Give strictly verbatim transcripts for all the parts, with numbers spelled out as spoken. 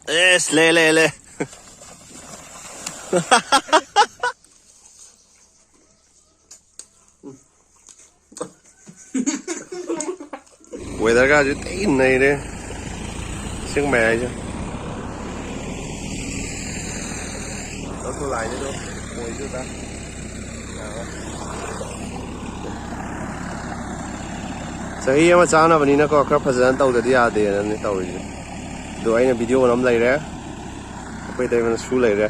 ꯑꯦꯁ, ꯂꯦ, ꯂꯦ, ꯂꯦ꯫ ꯋꯦꯗꯔꯒꯁꯦ ꯊꯤ ꯅꯩꯔꯦ꯫ ꯏꯁꯤꯡ ꯃꯌꯥꯏꯁꯦ꯫ ꯂꯧꯊꯣꯛ ꯂꯥꯛꯏꯅꯦ ꯑꯗꯣ꯫ ꯈꯣꯏꯁꯨ ꯇꯥꯏ꯫ ꯆꯍꯤ ꯑꯃ ꯆꯥꯅꯕꯅꯤꯅꯀꯣ, ꯈꯔ ꯐꯖꯅ ꯇꯧꯗꯗꯤ ꯌꯥꯗꯦꯅꯅꯦ ꯇꯧꯔꯤꯁꯦ꯫ ꯑꯗꯣ ꯑꯩꯅ ꯚꯤꯗꯤꯑꯣ ꯑꯃ ꯂꯩꯔꯦ, ꯑꯩꯈꯣꯏ ꯏꯇꯩꯃꯅ ꯁꯨ ꯂꯩꯔꯦ꯫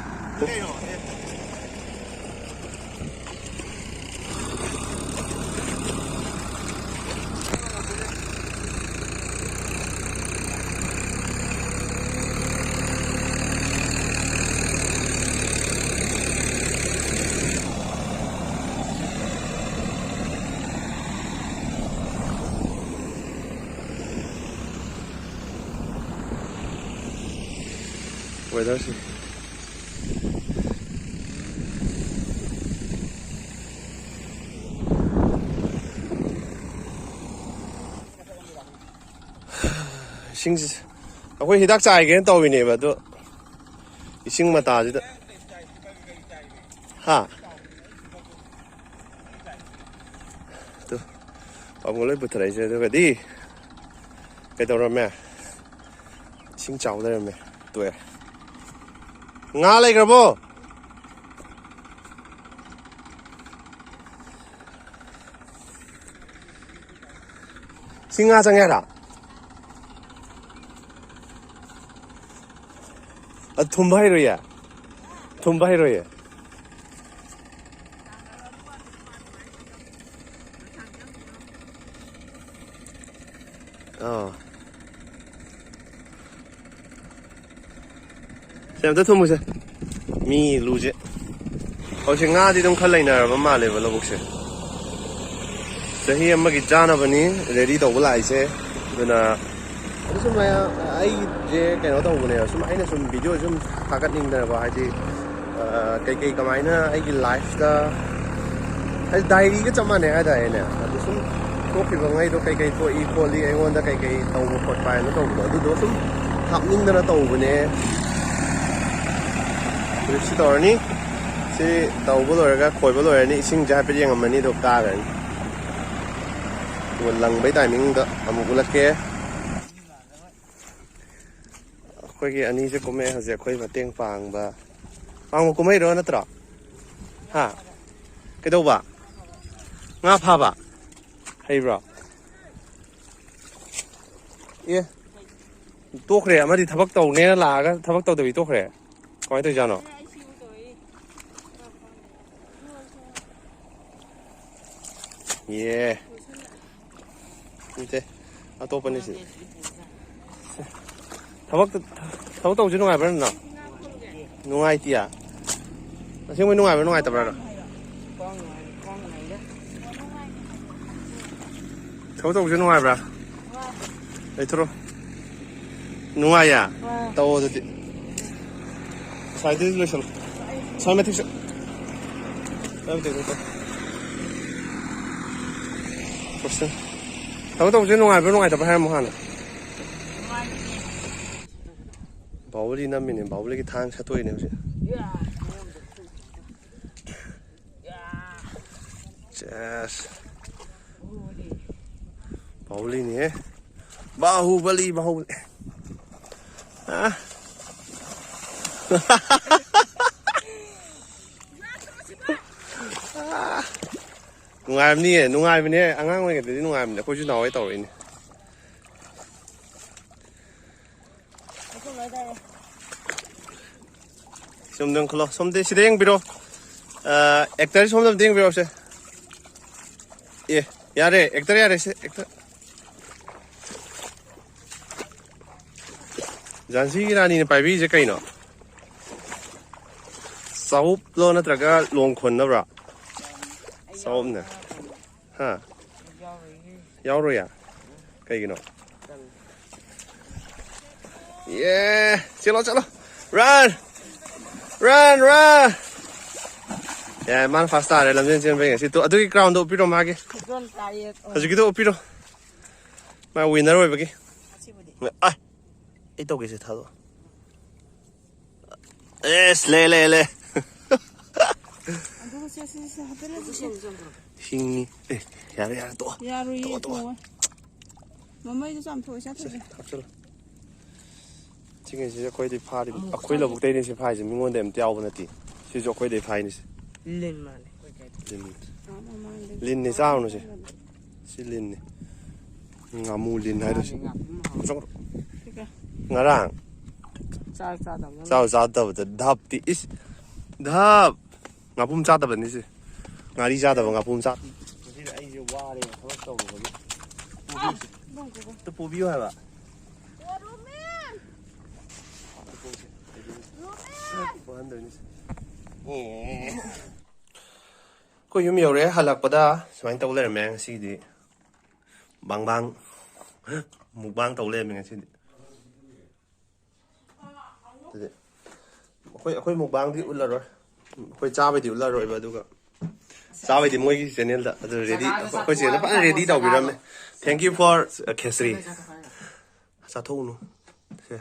ꯋꯦꯗꯔꯁꯤ꯫ ꯏꯁꯤꯡꯁꯤ ꯑꯩꯈꯣꯏ ꯍꯤꯗꯥꯛ ꯆꯥꯏꯒꯦꯅ ꯇꯧꯔꯤꯅꯦꯕ, ꯑꯗꯣ ꯏꯁꯤꯡ ꯃꯇꯥꯁꯤꯗ꯫ ꯍꯥ? ꯇꯨ, ꯄꯥꯕꯨꯡ ꯂꯣꯏ ꯄꯨꯊꯔꯛꯏꯁꯦ꯫ ꯑꯗꯨꯒꯗꯤ ꯀꯩꯗꯧꯔꯝꯃꯦ? ꯏꯁꯤꯡ ꯆꯥꯎ ꯂꯩꯔꯝꯃꯦ꯫ ꯇꯣꯛꯑꯦ꯫ ꯉꯥ ꯂꯩꯈ꯭ꯔꯕꯣ? ꯁꯤ ꯉꯥ ꯆꯪꯉꯦ ꯍꯥꯏꯔꯣ? ꯑ, ꯊꯨꯝꯕ ꯍꯩꯔꯣꯏꯌꯦ? ꯊꯨꯝꯕ ꯍꯩꯔꯣꯏꯌꯦ? ꯑꯥ꯫ ꯁꯦ, ꯑꯝꯇ ꯊꯨꯝꯃꯨꯁꯦ꯫ ꯃꯤ ꯂꯨꯁꯦ꯫ ꯍꯧꯖꯤꯛ ꯉꯥꯗꯤ ꯑꯗꯨꯝ ꯈꯔ ꯂꯩꯅꯔꯕ ꯃꯥꯜꯂꯦꯕ ꯂꯧꯕꯨꯛꯁꯦ꯫ ꯆꯍꯤ ꯑꯃꯒꯤ ꯆꯥꯅꯕꯅꯤ ready ꯇꯧꯕ ꯂꯥꯛꯏꯁꯦ꯫ ꯑꯗꯨꯅ ꯑꯗꯨ ꯁꯨꯝ ꯃꯌꯥꯝ, ꯑꯩꯁꯦ ꯀꯩꯅꯣ ꯇꯧꯕꯅꯦꯕ, ꯁꯨꯝ ꯑꯩꯅ ꯁꯨꯝ video ꯁꯨꯝ ꯊꯥꯒꯠꯅꯤꯡꯗꯅꯀꯣ, ꯍꯥꯏꯗꯤ, ꯑ, ꯀꯩꯀꯩ ꯀꯃꯥꯏꯅ ꯑꯩꯒꯤ lifeꯇ, ꯍꯥꯏꯗꯤ diaryꯒ ꯆꯞ ꯃꯥꯟꯅꯩ ꯍꯥꯏꯇꯥꯔꯦꯅꯦ꯫ ꯑꯗꯨ ꯁꯨꯝ ꯊꯣꯛꯈꯤꯕꯉꯩꯗꯣ ꯀꯩꯀꯩ ꯊꯣꯛꯏ ꯈꯣꯠꯂꯤ, ꯑꯩꯉꯣꯟꯗ ꯀꯩꯀꯩ ꯇꯧꯕ ꯈꯣꯠꯄ ꯍꯥꯏꯅ ꯇꯧꯕꯗꯣ, ꯑꯗꯨꯗꯣ ꯁꯨꯝ ꯍꯥꯞꯅꯤꯡꯗꯅ ꯇꯧꯕꯅꯦ꯫ ꯍꯧꯖꯤꯛꯁꯤ ꯇꯧꯔꯅꯤ꯫ ꯁꯤ ꯇꯧꯕ ꯂꯣꯏꯔꯒ, ꯈꯣꯏꯕ ꯂꯣꯏꯔꯅꯤ, ꯏꯁꯤꯡꯁꯦ ꯍꯥꯏꯐꯦꯠ ꯌꯦꯡꯉꯝꯃꯅꯤ, ꯑꯗꯨꯒ ꯀꯥꯈ꯭ꯔꯅꯤ꯫ ꯑꯗꯨꯒ ꯂꯪꯕꯩ ꯇꯥꯏꯃꯤꯡꯗ ꯑꯃꯨꯛ ꯎꯠꯂꯛꯀꯦ꯫ ꯑꯩꯈꯣꯏꯒꯤ ꯑꯅꯤꯁꯦ ꯀꯨꯝꯃꯛꯑꯦ ꯍꯧꯖꯤꯛ, ꯑꯩꯈꯣꯏ ꯃꯇꯦꯡ ꯄꯥꯡꯕ꯫ ꯄꯥꯡꯕ ꯀꯨꯝꯃꯛꯏꯔꯣ ꯅꯠꯇ꯭ꯔꯣ? ꯍꯥ? ꯀꯩꯗꯧꯕ? ꯉꯥ ꯐꯥꯕ? ꯍꯩꯕ꯭ꯔꯣ? ꯑꯦ, ꯇꯣꯛꯈ꯭ꯔꯦ꯫ ꯑꯃꯗꯤ ꯊꯕꯛ ꯇꯧꯅꯦꯅ ꯂꯥꯛꯑꯒ ꯊꯕꯛ ꯇꯧꯗꯕꯤ ꯇꯣꯛꯈ꯭ꯔꯦ꯫ ꯀꯃꯥꯏꯅ ꯇꯧꯔꯤꯖꯥꯠꯅꯣ? ꯌꯦ꯫ ꯅꯠꯇꯦ, ꯑꯇꯣꯞꯄꯅꯤ ꯁꯤ꯫ ꯊꯕꯛ, ꯊꯕꯛ ꯇꯧꯕꯁꯦ ꯅꯨꯡꯉꯥꯏꯕ꯭ꯔꯥ ꯅꯪ? ꯅꯨꯡꯉꯥꯏꯇꯤꯌꯥ? ꯑꯁꯦꯡꯕꯩ ꯅꯨꯡꯉꯥꯏꯕ꯭ꯔꯥ ꯅꯨꯡꯉꯥꯏꯇꯕ꯭ꯔꯥ? ꯊꯕꯛ ꯇꯧꯕꯁꯦ ꯅꯨꯡꯉꯥꯏꯕ꯭ꯔꯥ? ꯂꯩꯊꯣꯔꯛꯑꯣ꯫ ꯅꯨꯡꯉꯥꯏꯌꯦ? ꯑꯥ꯫ ꯇꯧꯑꯣ ꯑꯗꯨꯗꯤ꯫ ꯁ꯭ꯋꯥꯏꯗꯩ ꯂꯣꯏꯁꯜꯂꯣ꯫ ꯁ꯭ꯋꯥꯏ ꯃꯇꯦꯛ ꯆꯠ-, ꯁ꯭ꯋꯥꯏ ꯃꯇꯦꯛ ꯆꯠ-, ꯂꯣꯏꯁꯜ-, ꯊꯕꯛ ꯇꯧꯕꯁꯦ ꯅꯨꯡꯉꯥꯏꯕ꯭ꯔꯥ ꯅꯨꯡꯉꯥꯏꯇꯕ꯭ꯔꯥ ꯍꯥꯏꯔꯝꯃꯣ ꯍꯥꯟꯅ꯫ ꯕꯥꯍꯨꯕꯂꯤ ꯅꯝꯃꯤꯅꯦ, ꯕꯥꯍꯨꯕꯂꯤꯒꯤ ꯊꯥꯡ ꯁꯠꯇꯣꯛꯏꯅꯦ ꯍꯧꯖꯤꯛ꯫ ꯆꯦꯁ꯫ ꯕꯥꯍꯨꯕꯂꯤꯅꯤꯍꯦ꯫ ꯕꯥꯍꯨꯕꯂꯤ, ꯕꯥꯍꯨꯕꯂꯤ꯫ ꯑ? ꯅꯨꯡꯉꯥꯏꯕꯅꯤꯌꯦ, ꯅꯨꯡꯉꯥꯏꯕꯅꯦ꯫ ꯑꯉꯥꯡ ꯑꯣꯏꯔꯤꯉꯩꯗꯗꯤ ꯅꯨꯡꯉꯥꯏꯕꯅꯦ꯫ ꯑꯩꯈꯣꯏꯁꯨ ꯅꯍꯥꯟꯋꯥꯏ ꯇꯧꯔꯛꯏꯅꯦ꯫ ꯁꯣꯝꯗ ꯈꯜꯂꯣ, ꯁꯣꯝꯗ, ꯁꯤꯗ ꯌꯦꯡꯕꯤꯔꯣ꯫ ꯑ, ꯑꯦꯛꯇꯔ ꯁꯣꯝꯗ ꯑꯝꯇ ꯌꯦꯡꯕꯤꯔꯛꯑꯣꯁꯦ꯫ ꯑꯦ, ꯌꯥꯔꯦ, ꯑꯦꯛꯇꯔ ꯌꯥꯔꯦ, ꯁꯦ, ꯑꯦꯛꯇꯔ꯫ ꯖꯥꯟꯁꯤꯒꯤ ꯔꯥꯅꯤꯅ ꯄꯥꯏꯕꯤꯔꯤꯁꯦ ꯀꯩꯅꯣ? ꯆꯥꯎꯞꯂꯣ ꯅꯠꯇ꯭ꯔꯒ ꯂꯣꯡ ꯈꯣꯟꯅꯕ꯭ꯔꯣ? ꯆꯥꯎꯞꯅꯦ꯫ ꯍꯥ? ꯌꯥꯎꯔꯣꯏꯌꯦ꯫ ꯀꯩꯒꯤꯅꯣ? ꯌꯦ! ꯆꯦꯜꯂꯣ, ꯆꯦꯜꯂꯣ! Run! Run, run! ꯌꯥ, ꯃꯥꯅ ꯐꯥꯔꯁ ꯇꯥꯔꯦ ꯂꯝꯖꯦꯟ ꯆꯦꯟꯕꯩ ꯉꯁꯤ꯫ ꯇꯨ, ꯑꯗꯨꯒꯤ ꯀ꯭ꯔꯥꯎꯟꯗꯣ ꯎꯞꯄꯤꯔꯣ ꯃꯥꯒꯤ꯫ ꯐꯤꯖꯣꯜ ꯀꯥꯏꯌꯦ꯫ ꯍꯧꯖꯤꯛꯀꯤꯗꯣ ꯎꯞꯄꯤꯔꯣ꯫ ꯃꯥ ꯋꯤꯟꯅꯔ ꯑꯣꯏꯕꯒꯤ꯫ ꯑꯁꯤꯕꯨꯗꯤ꯫ ꯑ! ꯑꯩ ꯇꯧꯒꯦꯁꯦ, ꯊꯥꯗꯣꯛꯑꯣ꯫ ꯑꯦꯁ, ꯂꯩ, ꯂꯩ, ꯂꯩ꯫ ꯑꯗꯨꯒ ꯁꯦ, ꯁꯦ, ꯁꯦ, ꯍꯥꯞꯆꯜꯂꯁꯤ, ꯁꯦ꯫ ꯍꯤꯡꯉꯤ꯫ ꯑꯦ, ꯌꯥꯔꯦ, ꯌꯥꯔꯦ, ꯇꯣꯛꯑꯣ꯫ ꯌꯥꯔꯨꯏꯌꯦ, ꯇꯣꯛꯑꯣ, ꯇꯣꯛꯑꯣ꯫ ꯊꯣꯡꯉꯣ꯫ ꯃꯃꯩꯗꯣ ꯆꯥꯝꯊꯣꯛꯑꯣ, ꯆꯥꯊꯣꯛꯑꯣ꯫ ꯍꯥꯞꯆꯜꯂꯣ꯫ ꯁꯤꯈꯩꯁꯤꯗꯤ ꯑꯩꯈꯣꯏꯗꯤ ꯐꯥꯔꯤꯕ꯫ ꯑꯩꯈꯣꯏ ꯂꯧꯕꯨꯛꯇꯩꯅꯦ ꯁꯤ ꯐꯥꯔꯤꯁꯦ, ꯃꯤꯉꯣꯟꯗ ꯑꯝꯇ ꯌꯥꯎꯕ ꯅꯠꯇꯦ꯫ ꯁꯤꯁꯨ ꯑꯩꯈꯣꯏꯗꯩ ꯐꯥꯏꯅꯤꯁꯦ꯫ ꯂꯤꯟ ꯃꯥꯜꯂꯦ꯫ ꯂꯤꯟ꯫ ꯑꯥ, ꯃꯃꯥꯡꯗ꯫ ꯂꯤꯟꯅꯦ, ꯆꯥꯎꯅꯨꯁꯦ꯫ ꯁꯤ ꯂꯤꯟꯅꯤ꯫ ꯉꯥꯃꯨ ꯂꯤꯟ ꯍꯥꯏꯗꯣ ꯁꯤ꯫ ꯉꯥꯄ꯭ꯔꯨꯝ ꯍꯥꯎ꯫ ꯆꯪꯈ꯭ꯔꯣ꯫ ꯁꯤꯒ꯫ ꯉꯔꯥꯡ ꯆꯥꯛ ꯆꯥꯗꯕꯅ꯫ ꯆꯥꯎ ꯆꯥꯗꯕꯗ ꯙꯞꯇꯤ ꯏꯁ꯫ ꯙꯞ꯫ ꯉꯥꯄꯨꯝ ꯆꯥꯗꯕꯅꯤ ꯁꯤ꯫ ꯉꯥꯔꯤ ꯆꯥꯗꯕ ꯉꯥꯄꯨꯝ ꯆꯥ꯫ ꯉꯁꯤꯗꯤ ꯑꯩꯁꯦ ꯋꯥꯔꯦ ꯊꯕꯛ ꯇꯧꯔꯨꯕꯒꯤ꯫ ꯄꯨꯕꯤꯌꯨꯁꯦ꯫ ꯑꯝꯇ ꯄꯨꯕꯤꯌꯨ ꯍꯥꯏꯕ꯫ ꯄꯨꯍꯟꯗꯣꯏꯅꯤꯁꯦ꯫ ꯑꯩꯈꯣꯏ ꯌꯨꯝ ꯌꯧꯔꯦ꯫ ꯍꯜꯂꯛꯄꯗ ꯁꯨꯃꯥꯏꯅ ꯇꯧ ꯂꯩꯔꯝꯃꯦ ꯉꯁꯤꯗꯤ꯫ ꯕꯥꯡ ꯕꯥꯡ꯫ ꯃꯨꯛꯕꯥꯡ ꯇꯧ ꯂꯩꯔꯝꯃꯦ ꯉꯁꯤꯗꯤ꯫ ꯑꯗꯨꯗꯤ ꯑꯩꯈꯣꯏ, ꯑꯩꯈꯣꯏ ꯃꯨꯛꯕꯥꯡꯗꯤ ꯎꯠꯂꯔꯣꯏ꯫ ꯑꯩꯈꯣꯏ ꯆꯥꯕꯩꯗꯤ ꯎꯠꯂꯔꯣꯏꯕ, ꯑꯗꯨꯒ ꯆꯥꯕꯩꯗꯤ ꯃꯣꯏꯒꯤ ꯆꯦꯅꯦꯜꯗ ꯑꯗꯨ ꯔꯦꯗꯤ, ꯑꯩꯈꯣꯏ ꯆꯦꯅꯦꯜꯗ ꯐꯖꯅ ꯔꯦꯗꯤ ꯇꯧꯕꯤꯔꯝꯃꯦ꯫ Thank you for ꯈꯦꯆ꯭ꯔꯤ꯫ ꯆꯥꯊꯣꯛꯎꯅꯨ꯫ ꯁꯦ꯫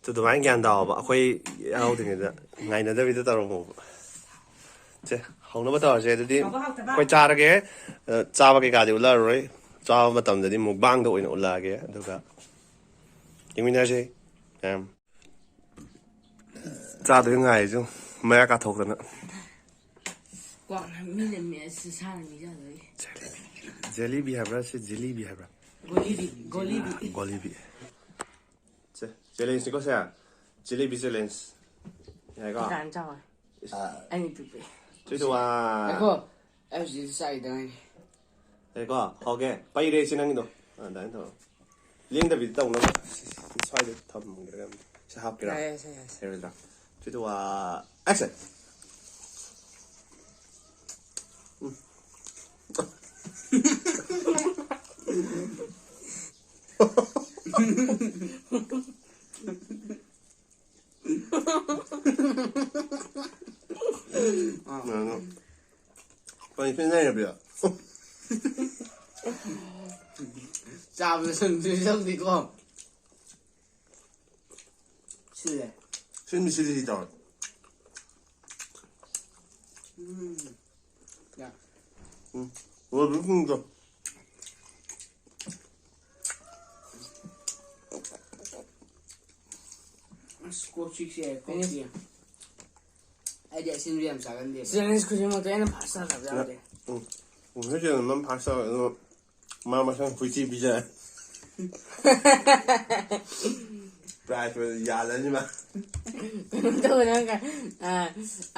ꯑꯗꯨ ꯑꯗꯨꯃꯥꯏꯅ ꯒ꯭ꯌꯥꯟ ꯇꯥꯎꯕ꯫ ꯑꯩꯈꯣꯏ ꯌꯥꯎꯗ꯭ꯔꯤꯉꯩꯗ ꯉꯥꯏꯅꯗꯕꯤꯗ ꯇꯧꯔꯝꯃꯣꯕ꯫ ꯁꯦ, ꯍꯧꯅꯕ ꯇꯧꯔꯁꯦ꯫ ꯑꯗꯨꯗꯤ ꯑꯩꯈꯣꯏ ꯆꯥꯔꯒꯦ꯫ ꯑ, ꯆꯥꯕ ꯀꯩꯀꯥꯗꯤ ꯎꯠꯂꯛꯑꯔꯣꯏ꯫ ꯆꯥꯕ ꯃꯇꯝꯗꯗꯤ ꯃꯨꯛꯕꯥꯡꯗ ꯑꯣꯏꯅ ꯎꯠꯂꯛꯑꯒꯦ꯫ ꯑꯗꯨꯒ ꯌꯦꯡꯃꯤꯟꯅꯔꯁꯦ꯫ ꯃꯌꯥꯝ ꯆꯥꯗꯣꯏ ꯉꯥꯏꯔꯤꯁꯦ ꯃꯌꯥ ꯀꯥꯊꯣꯛꯇꯅ꯫ ꯀ꯭ꯋꯥꯛꯅ ꯃꯤꯅ ꯃꯦꯠꯁ ꯁꯥꯅ ꯃꯤ ꯆꯥꯗꯣꯏ꯫ ꯖꯦꯂꯤꯕꯤ ꯍꯥꯏꯕ꯭ꯔꯥ, ꯁꯤ ꯖꯤꯂꯤꯕꯤ ꯍꯥꯏꯕ꯭ꯔꯥ? ꯒꯣꯂꯤꯕꯤ, ꯒꯣꯂꯤꯕꯤ꯫ ꯒꯣꯂꯤꯕꯤ꯫ ꯁꯦ, ꯆꯦꯂꯦꯟꯖꯅꯤꯀꯣ ꯁꯦ꯫ ꯖꯤꯂꯤꯕꯤ ꯆꯦꯂꯦꯟꯖ꯫ ꯌꯥꯏꯀꯣ? ꯀꯅꯥꯅ ꯆꯥꯎꯋꯦ? ꯑꯩꯅ ꯄꯤꯛꯄꯩ꯫ Three, two, one. ꯉꯥꯏꯈꯣ, ꯑꯩ ꯍꯧꯖꯤꯛ ꯆꯥꯏꯗ ꯉꯥꯏꯔꯤ꯫ ꯌꯥꯏꯀꯣ? ꯍꯧꯒꯦ꯫ ꯄꯩꯔꯦ ꯁꯤ ꯅꯪꯒꯤꯗꯣ꯫ ꯑꯗꯨꯃꯥꯏꯅ ꯇꯧꯔꯣ꯫ ꯂꯦꯡꯗꯕꯤꯗ ꯇꯧꯅꯕ꯫ ꯁ꯭ꯋꯥꯏꯗ ꯊꯝꯒꯗ꯭ꯔꯥ? ꯁꯤ ꯍꯥꯞꯀꯦꯔꯥ? ꯌꯥꯏ, ꯌꯥꯏ, ꯌꯥꯏ, ꯌꯥꯏ꯫ ꯌꯥꯔꯣꯏꯗ꯭ꯔꯥ? Three, two, one, action! ꯎꯝ꯫ ꯀꯩꯅꯣ? ꯀꯩ ꯄꯤꯅꯩꯔꯕꯤꯌꯣ? ꯆꯥꯕꯗ ꯁꯨꯝ ꯆꯨꯖꯧꯗꯦꯀꯣ꯫ ꯁꯤꯜꯂꯦ꯫ ꯁꯤꯟꯗꯤ ꯁꯤꯜꯂꯤ ꯇꯧꯔꯦ꯫ ꯎꯝ꯫ ꯌꯥ꯫ ꯎꯝ꯫ ꯂꯣꯏꯕ ꯊꯨꯝꯗꯣ꯫ ꯑꯁ, ꯀꯣꯛ ꯆꯤꯛꯁꯦ, ꯀꯣꯛ ꯆꯤꯛꯑꯦ꯫ ꯑꯩꯗꯤ ꯑꯁꯤꯟꯕ ꯌꯥꯝ ꯆꯥꯒꯟꯗꯦꯕ꯫ ꯆꯦꯂꯦꯟꯖ ꯈꯨꯗꯤꯡꯃꯛꯇ ꯑꯩꯅ ꯐꯥꯔꯁ ꯇꯥꯗꯕ ꯌꯥꯎꯗꯦ꯫ ꯎꯝ꯫ ꯎꯝ, ꯍꯣꯏ, ꯆꯦꯂꯦꯟꯖ ꯑꯃ ꯐꯥꯔꯁ ꯇꯥꯔꯦ, ꯑꯗꯨꯒ ꯃꯥ ꯃꯁꯥꯅ ꯍꯨꯏꯊꯤ ꯄꯤꯖꯔꯦ꯫ ꯄ꯭ꯔꯥꯏꯖ ꯑꯣꯏꯅ ꯌꯥꯜꯂꯅꯤ ꯃꯥ꯫ ꯀꯩꯅꯣ ꯇꯧꯕ ꯅꯪ ꯀ-, ꯑ,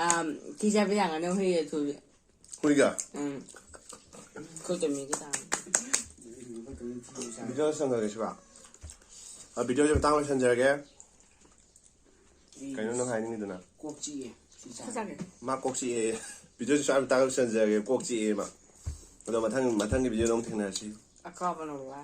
ꯑ, ꯊꯤ ꯆꯥꯕ ꯌꯥꯒꯅꯤ ꯍꯨꯏ ꯑꯊꯨꯕꯤ꯫ ꯍꯨꯏꯒ? ꯎꯝ꯫ ꯑꯩꯈꯣꯏ ꯇꯃꯤꯒꯤ ꯇꯥꯡ꯫ ꯚꯤꯗꯤꯑꯣ ꯂꯣꯏꯁꯟꯈ꯭ꯔꯒꯦ ꯁꯤꯕ? ꯑ, ꯚꯤꯗꯤꯑꯣꯁꯦ ꯃꯇꯥꯡ ꯂꯣꯏꯁꯟꯖꯔꯒꯦ꯫ ꯀꯩꯅꯣ ꯅꯪ ꯍꯥꯏꯅꯤꯡꯉꯤꯗꯨꯅ? ꯀꯣꯛ ꯆꯤꯛꯑꯦ꯫ ꯁꯤ ꯆꯥ-, ꯆꯥꯒꯦ꯫ ꯃꯥ ꯀꯣꯛ ꯆꯤꯛꯑꯦ꯫ ꯚꯤꯗꯤꯑꯣꯁꯦ ꯁ꯭ꯋꯥꯏ ꯃꯇꯥꯡ ꯂꯣꯏꯁꯟꯖꯔꯒꯦ, ꯀꯣꯛ ꯆꯤꯛꯑꯦ ꯃꯥ꯫ ꯑꯗꯣ ꯃꯊꯪ, ꯃꯊꯪꯒꯤ ꯚꯤꯗꯤꯑꯣꯗ ꯑꯃꯨꯛ ꯊꯦꯡꯅꯔꯁꯤ꯫ ꯑꯀꯥꯕꯅ ꯋꯥ꯫